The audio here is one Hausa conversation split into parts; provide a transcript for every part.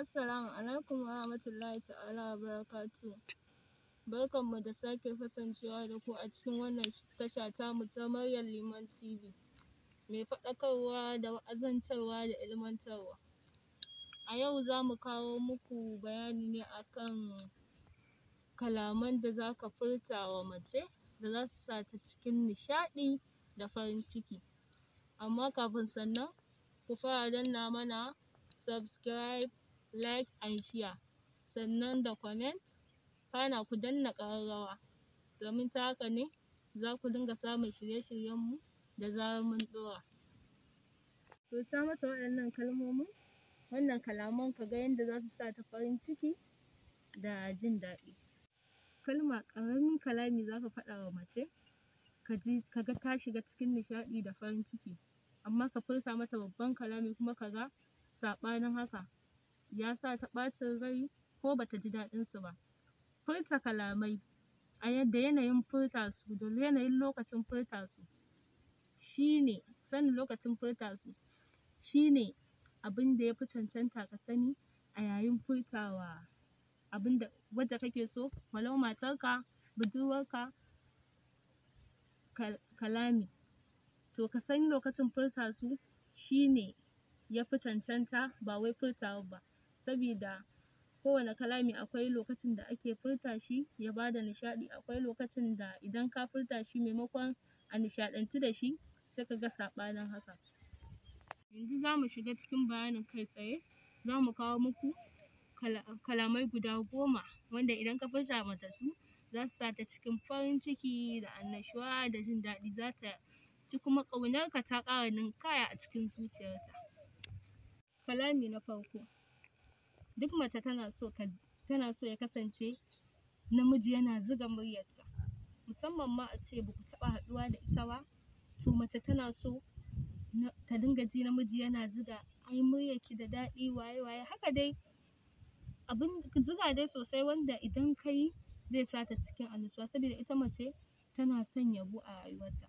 Assalamu alaikum warahmatullahi ta'ala wabarakatuhu. Barkanmu da sake kasancewa da ku a cikin wannan tasha tamu ta Maryam Liman TV, mai faɗakarwa da wa'azantarwa da ilmantarwa. A yau zamu kawo muku bayani ne akan kalaman da zaka furta wa mace da zasu sa ta cikin nishaɗi da farin ciki. Amma kafin sannan, ku fara danna mana subscribe, like and share, sannan da comment, kana ku danna ƙararrawa, domin ta haka ne zaku dinga samun shirye-shiryen mu da zarar mun ɗora. Furta mata waɗannan kalmomin, wannan kalaman, kaga yanda zasu sa ta farin ciki da jin daɗi. Kalma ƙaramin kalami zaka faɗa wa mace kaji kaga ta shiga cikin nishaɗi da farin ciki, amma ka furta mata babban kalami kuma kaga saɓanin haka ya sa ta ɓacin rai ko bata ji daɗin su ba. Furta kalamai a yadda yanayin furta su da yanayin lokacin furta su shine sanin lokacin furta su shine abinda yafi cancanta ka sani a yayin furtawa abinda wadda kake so, walau matarka, budurwarka, kalami. To ka san lokacin furta su shine yafi cancanta, ba wai furtawar ba, sabida kowane kalami akwai lokacin da ake furta shi ya bada nishaɗi, akwai lokacin da idan ka furta shi, maimakon a nishaɗantu da shi, sai kaga saɓanin haka. Yanzu zamu shiga cikin bayanin kai tsaye, zamu kawo muku kalamai guda 10 wanda idan ka furta mata su, zasu sa ta cikin farin ciki da annashuwa da jin daɗi, zata ji kuma ƙaunar ka ta ƙara ninkaya a cikin zuciyarta. Kalami na farko: duk mace tana so ya kasance namiji yana zuga muryarta, musamman ma ace baku taɓa haɗuwa da ita ba. To mace tana so ta dinga ji namiji yana zuga, "Ai muryarki da daɗi," waye waye haka dai, abun zuga dai sosai, wanda idan kayi zai sa ta cikin annashuwa, sabida ita mace tana son yabo a rayuwarta.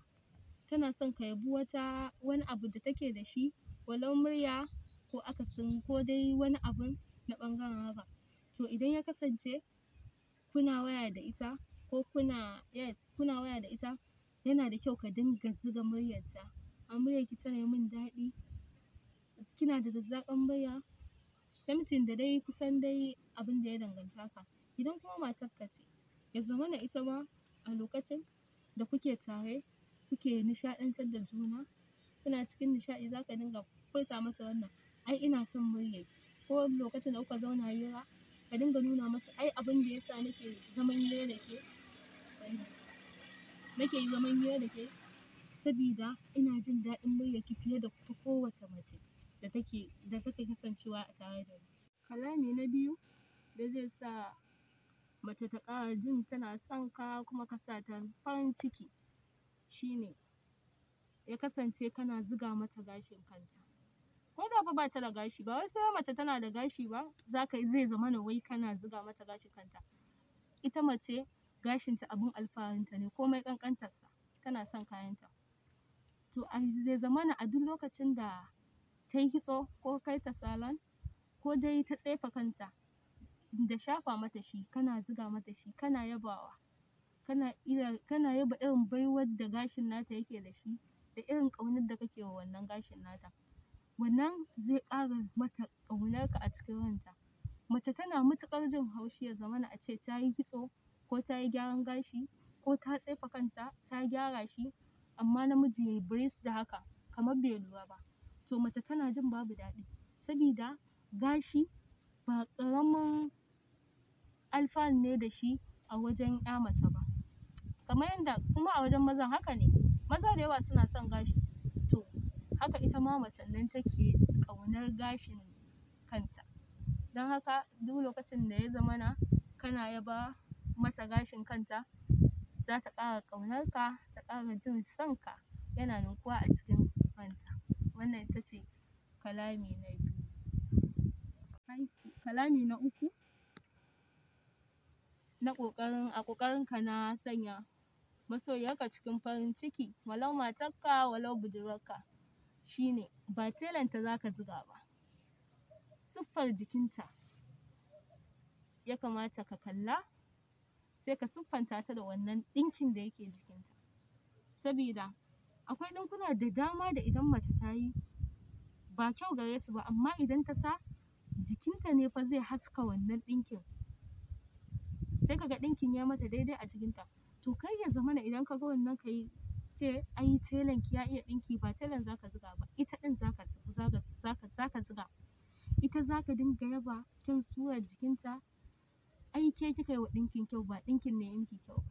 Tana son ka yabi wata wani abu da take da shi, walau murya ko akasin ko dai wani abun na ɓangaren haka. To idan ya kasance kuna waya da ita ko kuna, yes, kuna waya da ita, yana da kyau ka dinga zuga muryarta: "A muryarki tana min daɗi, kina da zazzaƙan murya," something da dai kusan dai abin da ya danganci haka. Idan kuma matarka ce, ya zamana ita ma a lokacin da kuke tare kuke nishaɗantar da juna, kuna cikin nishaɗi, zaka dinga furta mata wannan: "Ai ina son muryarki." Ko lokacin da kuka zauna hira, ka dinga nuna mata: "Ai abin da yasa nake zaman hira da ke, sabida ina jin daɗin muryarki fiye da ta kowace mace da take kasancewa a tare da ni." Kalami na biyu da zai sa mace ta ƙara jin tana son ka kuma ka sa ta farin ciki shine ya kasance kana zuga mata gashin kanta, ko da fa bata da gashi. Ba wai sai mace tana da gashi ba zaka zai zamana wai kana zuga mata gashin kanta. Ita mace gashin ta abun alfaharin ta ne, komai ƙanƙantar sa tana son kayan ta. To ya zamana a duk lokacin da tayi kitso ko ka kai ta salon ko dai ta tsefe kanta, da shafa mata shi, kana zuga mata shi, kana yabawa, kana yaba irin baiwar da gashin nata yake da shi da irin ƙaunar da kake wa wannan gashin nata, wannan zai ƙara mata ƙaunar ka a cikin ranta. Mace tana matuƙar jin haushi ya zamana ace tayi kitso ko tayi gyaran gashi ko ta tsefe kanta ta gyara shi, amma namiji yayi biris da haka kamar bai lura ba. To mace tana jin babu daɗi, sabida gashi ba ƙaramin alfanu ne da shi a wajen ƴa mace ba, kamar yanda kuma a wajen mazan haka ne, maza da yawa suna son gashi. To haka ita ma macen nan take ƙaunar gashin kanta. Don haka duk lokacin da ya zamana kana yaba mata gashin kanta, zata ƙara ƙaunar ka, ta ƙara jin son ka yana ninkuwa a cikin ranta. Wannan ita ce kalami na biyu. Kalami na uku na ƙoƙarin a ƙoƙarin ka na sanya masoyiyarka cikin farin ciki, walau matarka, walau budurwarka, shine ba telanta zaka zuga ba, siffar jikinta. ya kamata ka kalla, sai ka siffanta ta da wannan ɗinkin da yake jikinta. Sabida akwai ɗinkuna da dama da idan mace ta yi ba kyau gare su ba, amma idan ta sa jikinta ne fa zai haska wannan ɗinkin, sai ka ga ɗinkin ya mata daidai a jikinta. To kar ya zamana idan ka ga wannan ka yi ce ai telan ki ya iya ɗinki, ba telan zaka zuga ba, ita ɗin zaka zuga. Ita zaka dinga yaba kyan surar jikinta, ai ke kika yi wa ɗinkin kyau, ba ɗinkin ne ya miki kyau ba.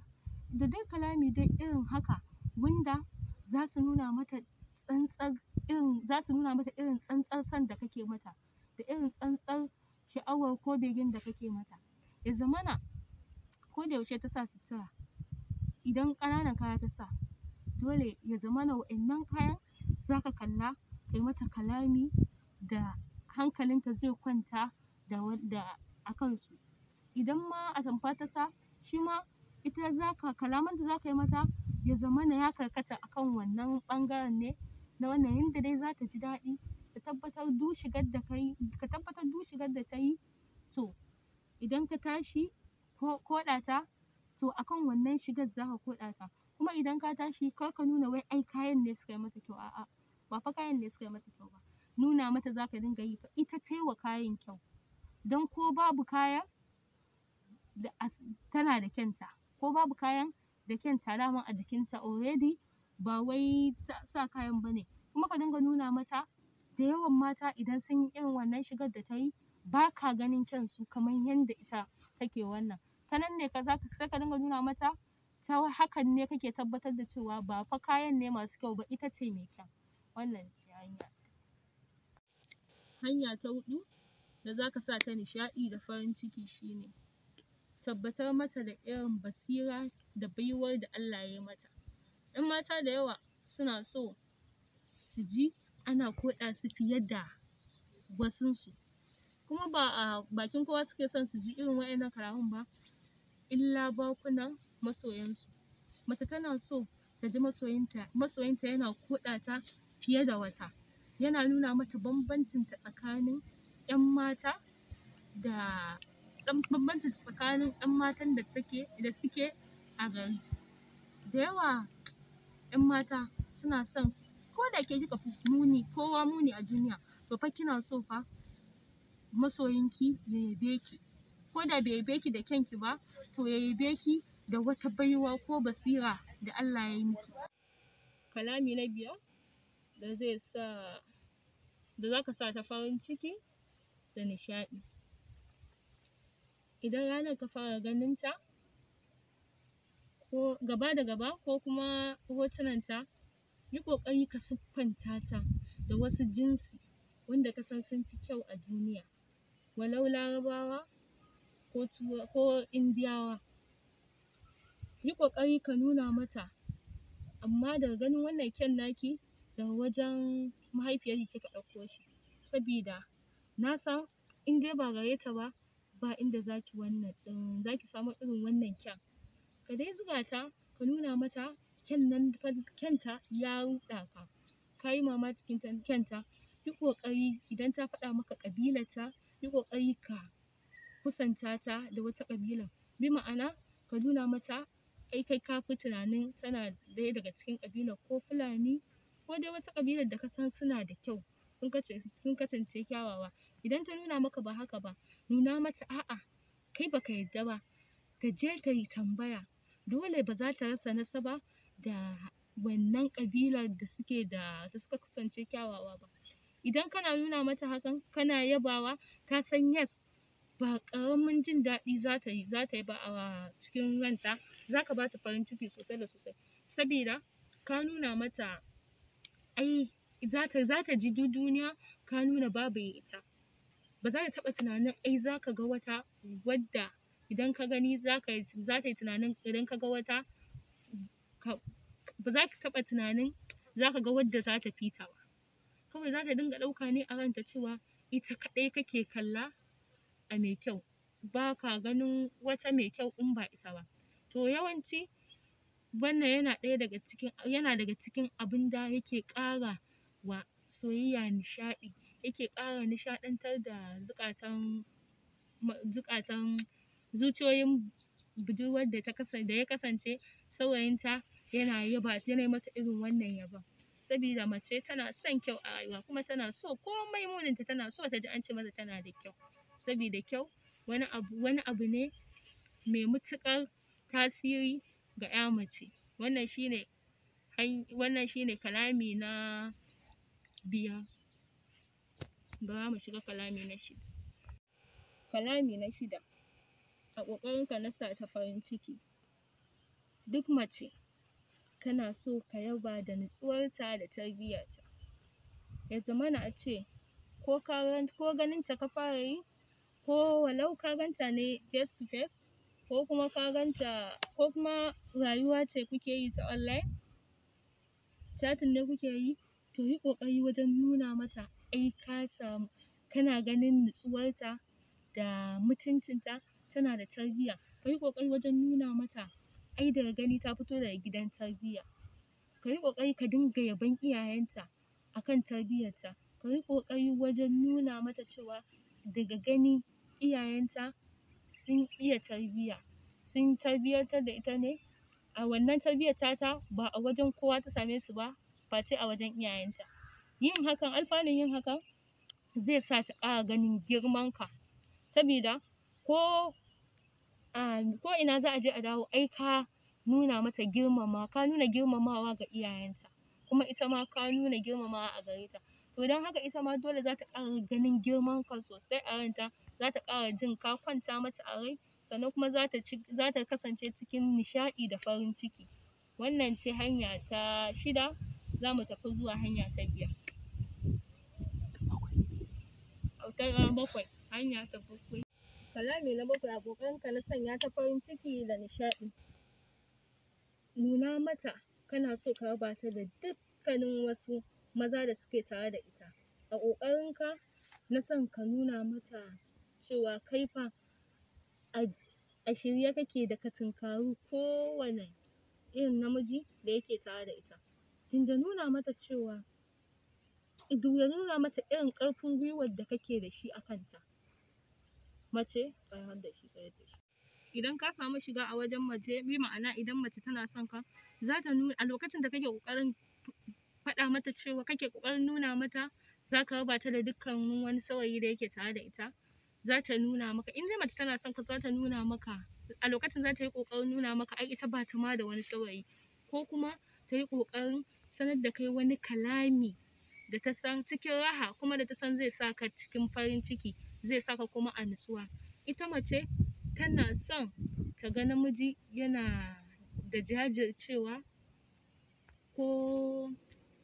Da dai kalami dai irin haka wanda za su nuna mata tsantsar irin, za su nuna mata irin tsantsar son da kake mata, da irin tsantsar sha'awar ko begen da kake mata. Ya zamana ko da yaushe ta sa sutura, idan ƙananan kaya ta sa, dole ya zamana wa'innan kayan zaka kalla kai mata kalami da hankalinta zai kwanta da a kansu. Idan ma atamfa ta sa, shi ma ita zaka kalaman da zaka yi mata ya zamana ya karkata akan wannan ɓangaren ne na wannan, yanda dai zata ji daɗi. Ka tabbatar duk shigar da kayi, ka tabbatar duk shigar da tayi, to idan ka tashi koɗa ta, to akan wannan shigar zaka koɗa ta. Kuma idan ka tashi kar ka nuna wai ai kayan ne suka yi mata kyau, a'a, ba fa kayan ne suka yi mata kyau ba. Nuna mata zaka dinga yi fa ita tayi wa kayan kyau. Don ko babu kayan da tana da kyanta, ko babu kayan da kyanta daman a jikinta already, ba wai ta sa kayan bane. Kuma ka dinga nuna mata da yawan mata idan sun yi irin wannan shigar da tayi, ba ka ganin kyansu kamar yanda ita take wannan. Ta nan ne sai ka dinga nuna mata, ta hakan ne kake tabbatar da cewa ba fa kayan ne masu kyau ba, ita ce mai kyau. Wannan ce hanya. Hanya ta huɗu da zaka sa ta nishaɗi da farin ciki shine tabbatar mata da irin basira da baiwar da Allah ya yi mata. Ƴan mata da yawa suna so su ji ana koɗa su fiye da wasunsu, kuma ba a bakin kowa suke son su ji irin wa'innan kalaman ba, illa bakunan masoyansu. Mace tana so ta ji masoyinta yana koɗa ta fiye da wata, yana nuna mata bambancin ta tsakanin ƴan mata da bambancin tsakanin ƴan matan da take da suke a gari. Da yawa ƴan mata suna son, ko da ke kika fi muni kowa muni a duniya, to fa kina so fa masoyinki ya yabe ki, ko da bai yabe ki da kyanki ba, to ya yabe ki da wata baiwa ko basira da Allah ya yi miki. Kalami na biyar da zai sa da zaka sa ta farin ciki da nishaɗi. Idan ranar ka fara ganin ta ko gaba da gaba ko kuma hotunan ta, yi ƙoƙari ka siffanta ta da wasu jinsi wanda ka san sun fi kyau a duniya, walau Larabawa ko Indiyawa. Yi ƙoƙari ka nuna mata, amma daga ganin wannan kyan naki daga wajen mahaifiyarki kika ɗauko shi, sabida na san in dai ba gare ta ba, ba inda zaki wannan ɗin zaki samu irin wannan kyan. Ka dai zuga ta, ka nuna mata kyan nan kyanta ya ruɗa ka, ka yi mamakin kyanta. Yi ƙoƙari idan ta faɗa maka ƙabilarta, yi ƙoƙari ka kusanta ta da wata ƙabilar. Bi ma'ana ka nuna mata ai kai ka fi tunanin tana ɗaya daga cikin ƙabilar ko Fulani ko dai wata ƙabilar da ka san suna da kyau, sun kasance kyawawa. Idan ta nuna maka ba haka ba, nuna mata a'a kai baka yarda ba, ta je ta yi tambaya. Dole ba za ta rasa nasaba da wannan ƙabilar da suke da suka kasance kyawawa ba. Idan kana nuna mata hakan, kana yabawa, ta san yes, ba ƙaramin jin daɗi za ta yi ba a cikin ranta. Za ka ba ta farin ciki sosai da sosai, sabida ka nuna mata ai za ta ji duk duniya ka nuna babu ita. Ba za ta taɓa tunanin ai za ka ga wata wadda idan ka gani za ta yi tunanin idan ka ga wata ba za ka taɓa tunanin za ka ga wadda za ta fi ta ba. Kawai za ta dinga ɗauka ne a ranta cewa ita kaɗai kake kalla a mai kyau, ba ka ganin wata mai kyau in ba ita ba. To yawanci wannan yana ɗaya daga cikin yana daga cikin abin da yake ƙara wa soyayya nishaɗi, yake ƙara nishaɗantar da zukatan zuciyoyin budurwar da da ya kasance saurayinta yana yaba, yana mata irin wannan yabon. Sabida mace tana son kyau a rayuwa, kuma tana so komai muninta tana so ta ji an ce mata tana da kyau. Sabida kyau wani abu ne mai matuƙar tasiri ga ƴa mace. Wannan shine kalami na 5. Bara mu shiga kalami na 6. Kalami na 6, a ƙoƙarinka na sa ta farin ciki. Duk mace kana so ka yaba da nutsuwarta da tarbiyyarta. Ya zamana a ce ko ganinta ka fara yi, ko walau ka ganta ne face to face, ko kuma ka ganta, ko kuma rayuwa ce kuke yi ta online chatting ne kuke yi, to yi ƙoƙari wajen nuna mata ai ka samu, kana ganin nutsuwarta da mutuncinta, tana da tarbiyya. Ka yi ƙoƙari wajen nuna mata ai daga gani ta fito daga gidan tarbiyya. Ka yi ƙoƙari ka dinga yabon iyayenta akan tarbiyyarta. Ka yi ƙoƙari wajen nuna mata cewa daga gani iyayenta sun iya tarbiyya, sun tarbiyyantar da ita ne. A wannan tarbiyyar tata ba a wajen kowa ta same su ba face a wajen iyayenta. Yin hakan, alfanun yin hakan zai sa ta ƙara ganin girman ka. Sabida ko ina za a je a dawo, ai ka nuna mata girmama, ka nuna girmamawa ga iyayenta, kuma ita ma ka nuna girmamawa a gare ta. To don haka ita ma dole za ta ƙara ganin girman ka sosai a ranta, za ta ƙara jin ka kwanta mata a rai, sannan kuma za ta kasance cikin nishaɗi da farin ciki. Wannan ce hanya ta 6, za mu tafi zuwa hanya ta 5. Ta 7, hanya ta 7. Kalami na 7, a ƙoƙarinka na sanya ta farin ciki da nishaɗi. Nuna mata kana so ka raba ta da dukkanin wasu maza da suke tare da ita. A ƙoƙarinka na son ka nuna mata cewa kai fa a shirye kake da ka tunkari kowane irin namiji da yake tare da ita. Dinga nuna mata cewa, dinga nuna mata irin ƙarfin gwiwar da kake da shi a kanta. Mace, tsayar da shi, tsayar da shi. Idan ka samu shiga a wajen mace, bi ma'ana idan mace tana son ka, za ta nuna a lokacin da kake ƙoƙarin faɗa mata cewa kake ƙoƙarin nuna mata za ka raba ta da dukkanin wani saurayi da yake tare da ita, za ta nuna maka in dai mace tana son ka, za ta nuna maka a lokacin, za ta yi ƙoƙarin nuna maka ai ita ba ta ma da wani saurayi, ko kuma ta yi ƙoƙarin sanar da kai wani kalami da ta san cikin raha kuma da ta san zai sa ka cikin farin ciki, zai sa ka kuma a nutsuwa. Ita mace tana son ta ga namiji yana da jajircewa, ko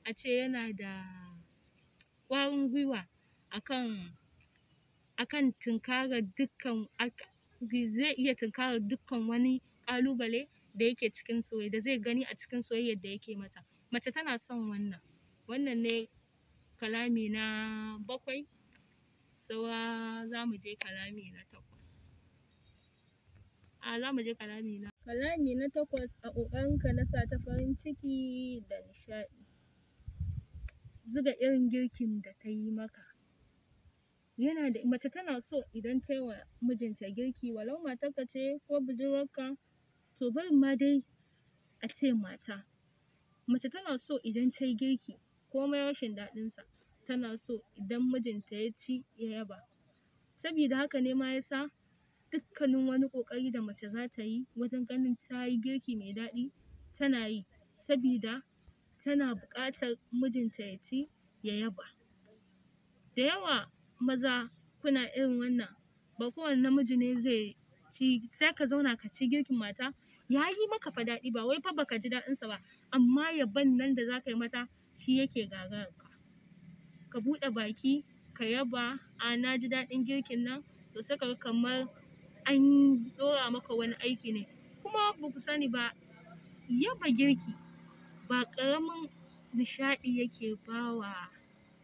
a ce yana da ƙwarin gwiwa akan tunkarar dukkan, zai iya tunkarar dukkan wani ƙalubale da yake cikin soyayya, da zai gani a cikin soyayyar da yake mata. Mace tana son wannan. Wannan ne kalami na 7. Saura za mu je kalami na 8. Za mu je kalami na. Kalami na 8, a ƙoƙarinka na sa ta farin ciki da nishaɗi. Zuga irin girkin da ta yi maka. Mace tana so idan ta yi wa mijinta girki, walau matarka ce ko budurwarka, to barin ma dai a ce mata. Mace tana so idan ta yi girki, komai rashin daɗinsa, tana so idan mijinta ya ci ya yaba. Sabida haka ne ma ya sa dukkanin wani ƙoƙari da mace za ta yi wajen ganin ta yi girki mai daɗi, tana yi, sabida tana buƙatar mijinta ya ci ya yaba. Da yawa maza kuna irin wannan, ba kowane namiji ne zai ci, sai ka zauna ka ci girkin mata, ya yi maka fa daɗi, ba wai fa baka ji daɗinsa ba, amma yabon nan da za ka yi mata shi yake gagararka. Ka buɗe baki ka yaba, a na ji daɗin girkin nan, to sai ka ga kamar an ɗora maka wani aiki ne. Kuma ba ku sani ba, yaba girki ba ƙaramin nishaɗi yake bawa,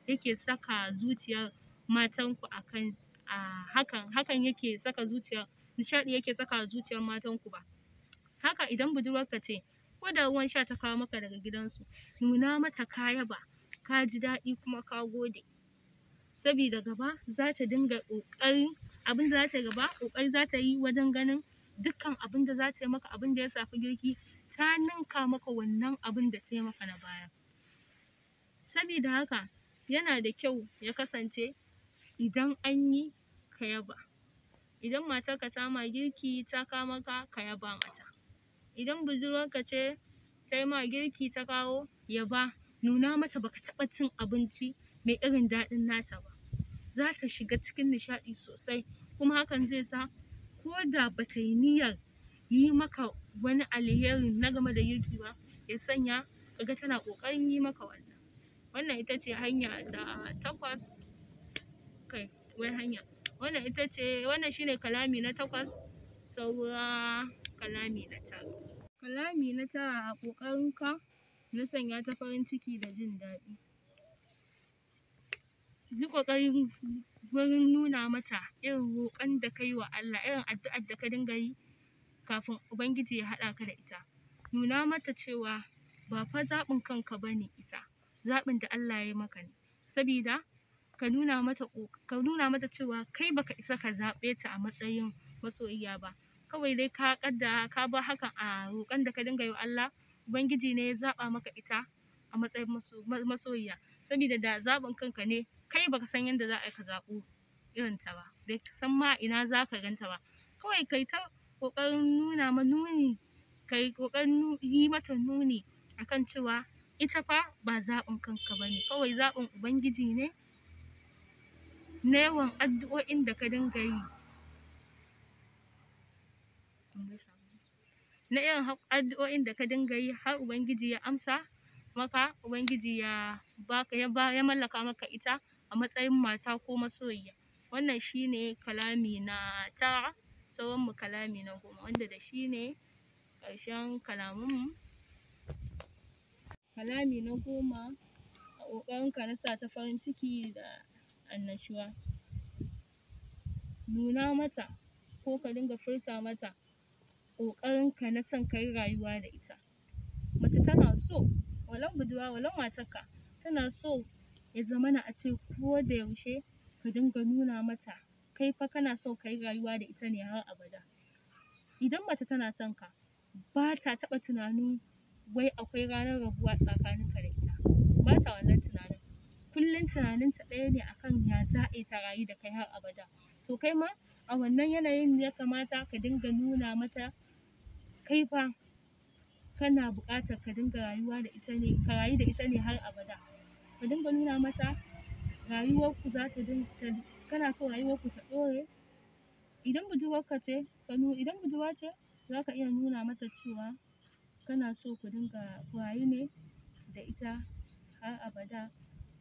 yake saka zuciyar matanku akan, a hakan yake saka zuciyar, nishaɗi yake saka zuciyar matanku ba. Haka idan budurwarka ce, ko da ruwan sha ta kawo maka daga gidansu, nuna mata ka yaba, ka ji daɗi kuma ka gode. Sabida gaba za ta dinga ƙoƙarin abin da za ta gaba ƙoƙari za ta yi wajen ganin dukkan abin da za ta yi maka, abin da ya shafi girki, ta ninka maka wannan abin da ta yi maka na baya. Sabida haka yana da kyau ya kasance idan an yi, ka yaba. Idan matarka ta ma girki ta kawo maka, ka yaba mata. Idan budurwarka ce ta yi ma girki ta kawo, yaba, nuna mata baka taɓa cin abinci mai irin daɗin nata ba. Za ta shiga cikin nishaɗi sosai, kuma hakan zai sa ko da ba ta yi niyyar yi maka wani alheri na game da girki ba, ya sanya kaga tana ƙoƙarin yi maka wannan. Wannan ita ce hanya ta takwas. Kai, wai hanya. Wannan ita ce, wannan shine kalami na takwas, saura kalami na tara. Kalami na tara a ƙoƙarinka na sanya ta farin ciki da jin daɗi. Yi ƙoƙarin wurin nuna mata irin roƙon da ka yi wa Allah, irin addu'ar da ka dinga yi kafin Ubangiji ya haɗa ka da ita. Nuna mata cewa ba fa zaɓin kanka ba ne ita, zaɓin da Allah ya yi maka ne. Sabida ka nuna mata cewa kai baka isa ka zaɓe ta a matsayin masoyiya ba. Kawai dai ka ƙaddara ka bar hakan a roƙon da ka dinga yi wa Allah, Ubangiji ne ya zaɓa maka ita a matsayin masoyiya. Sabida da zaɓin kanka ne, kai baka san yadda za a yi ka zaɓo irin ta ba, bai san ma ina za ka ganta ba. Kawai kai ta ƙoƙarin nuna ma nuni, kai ƙoƙarin yi mata nuni akan cewa ita fa ba zaɓin kanka ba ne, kawai zaɓin Ubangiji ne na yawan addu'o'in da ka dinga yi. Na irin addu'o'in da ka dinga yi har Ubangiji ya amsa maka, Ubangiji ya baka, ya mallaka maka ita a matsayin mata ko masoyiya. Wannan shine kalami na tara, sauran mu kalami na 10, wanda da shi ne ƙarshen kalaman mu. Kalami na 10, a ƙoƙarinka na sa ta farin ciki da annashuwa. Nuna mata ko ka dinga furta mata ƙoƙarinka na son ka yi rayuwa da ita. Mace tana so, walau budurwa walau matarka, tana so ya zamana a ce ko da yaushe ka dinga nuna mata kai fa kana so ka yi rayuwa da ita ne har abada. Idan mace tana son ka, ba ta taɓa tunanin wai akwai ranar rabuwa tsakaninka da ita. Ba ta wannan tunanin. Kullum tunaninta ɗaya ne akan ya za a yi ta rayu da kai har abada. To kai ma a wannan yanayin ya kamata ka dinga nuna mata kai fa kana buƙatar ka dinga rayuwa da ita ne, ka rayu da ita ne har abada. Ka dinga nuna mata rayuwarku za ta dinga, kana so rayuwarku ta ɗore. Idan budurwarka ce, idan budurwa ce, za ka iya nuna mata cewa kana so ku dinga ku rayu ne da ita har abada,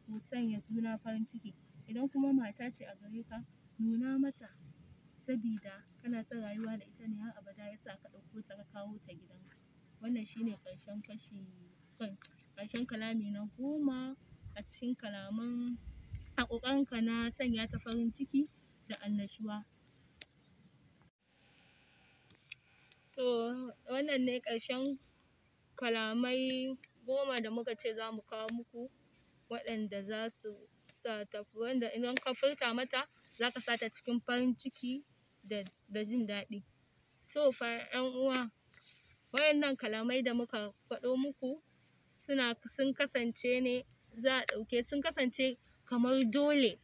ku sanya juna farin ciki. Idan kuma mata ce a gare ka, nuna mata sabida kana son rayuwa da ita ne har abada ya sa ka ɗauko ta ka kawo ta gidanka. Wannan shine ƙarshen ƙarshen kalami na 10 a cikin kalaman a ƙoƙarinka na sanya ta farin ciki da annashuwa. To wannan ne ƙarshen kalamai 10 da muka ce za mu kawo muku, waɗanda za su sa ta, wanda idan ka furta mata za ka sa ta cikin farin ciki da jin daɗi. To fa ƴan uwa, waɗannan kalamai da muka faɗo muku sun kasance ne za a ɗauke, sun kasance kamar dole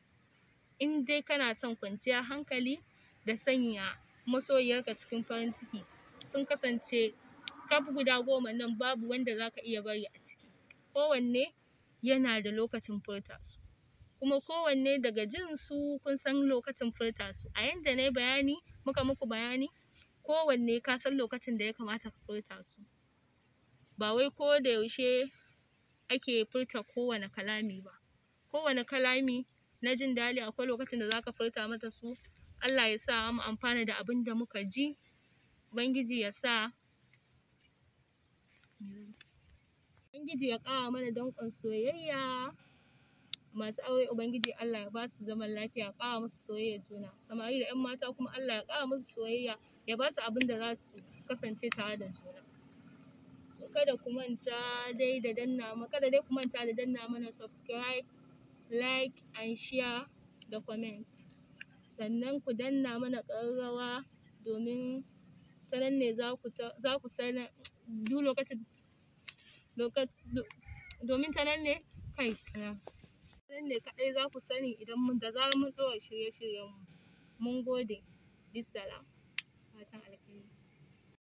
in dai kana son kwanciyar hankali da sanya masoyiyarka cikin farin ciki. Sun kasance kaf guda 10 nan babu wanda za ka iya bari a ciki. Kowanne yana da lokacin furta su, kuma kowanne daga jin su kun san lokacin furta su. A yanda na yi bayani, muka muku bayani, kowanne ka san lokacin da ya kamata ka furta su. Ba wai ko da yaushe ake furta kowane kalami ba. Kowane kalami na jin daɗi akwai lokacin da za ka furta mata su. Allah ya sa mu amfana da abin da muka ji. Ubangiji ya sa, Ubangiji ya ƙara mana danƙon soyayya. Masu aure Ubangiji Allah ya ba su zaman lafiya, ya ƙara musu soyayyar juna. Samari da ƴan mata kuma Allah ya ƙara musu soyayya, ya ba su abin da za su kasance tare da juna. To kada ku manta dai da danna, kada dai ku manta da danna mana subscribe, like and share. da comment. Sannan ku danna mana ƙararrawa domin ta nan ne za ku sanar duk lokacin domin ta nan ne kai tsaya. Nan ne kaɗai za ku sani idan mun da zarar mun ɗora shirye-shiryenmu. Mun gode. Bissalam. Fatan alkhairi.